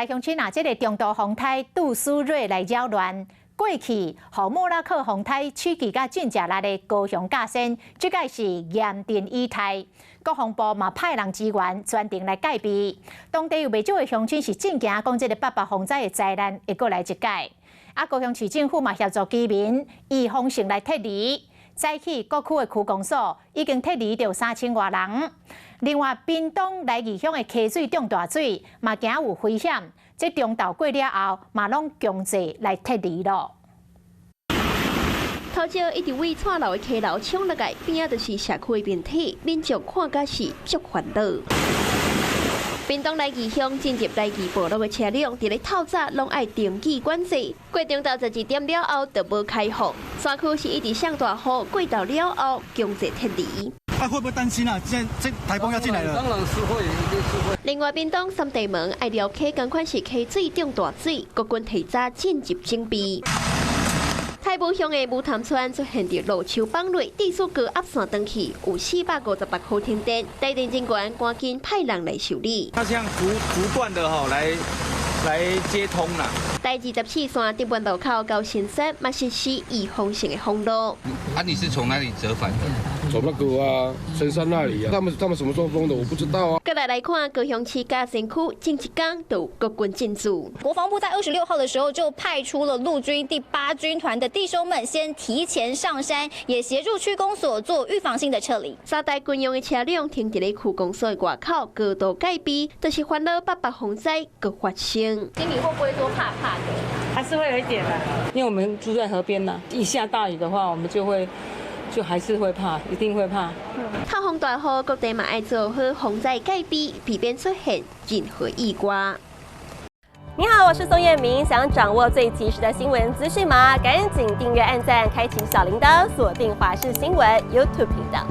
來鄉親啊，這个中度風颱杜蘇芮來擾亂。過去，予莫拉克風颱刺激甲真正力的高雄甲仙，這擺是嚴陣以待。國防部嘛派人支援，專程來戒備。當地有袂少的鄉親是真驚，講這个八八風災的災難會閣來一擺。啊，高雄市政府嘛協助居民預防性來撤離。早起各區的區公所已經撤離著3000外人。另外，屏東來義鄉的溪水漲大水，嘛驚有危險。這中晝過了後，嘛攏強制來撤離咯。頭前一直對蔡樓的溪流衝落來，邊仔就是社區的面體，民眾看甲是足煩惱。屏東來義鄉進入來義部落的車輛，佇咧透早攏愛登記管制，過中晝12點了後就無開放。山區是一直上大雨，過晝了後強制撤離。啊，會不會擔心啊？現在這颱風要進來了。當然是會，一定是會。另外，屏東三地門愛寮溪仝款是溪水漲大水，國軍提早進入準備。泰武鄉的武潭村出現佇路樹崩落，地勢高壓線斷去，有458戶停電，台電人員趕緊派人來修理。它這樣逐逐段的吼來接通啦。台24線德文路口到新山，嘛實施預防性的封路。啊，你是從哪裡折返的？走那個啊，深山那裡啊，他們什麼時候封的，我不知道啊。過來來看，高雄市甲仙區前一工就有國軍進駐。國防部在26號的時候就派出了陸軍第八軍團的弟兄們，先提前上山，也協助區公所做預防性的撤離。三台軍用的車輛停佇咧區公所的外口，高度戒備，就是煩惱八八風災閣發生。心裡會不會說怕怕的？還是會有一點啦，因為我們住在河邊呐，一下大雨的話，我們就會。就還是會怕，一定會怕。透風大雨，各地嘛愛做好防災戒備，避免出現任何意外。你好，我是宋燕明，想掌握最及時的新聞資訊嗎？趕緊訂閱、按讚、開啟小鈴鐺，鎖定華視新聞 YouTube 頻道。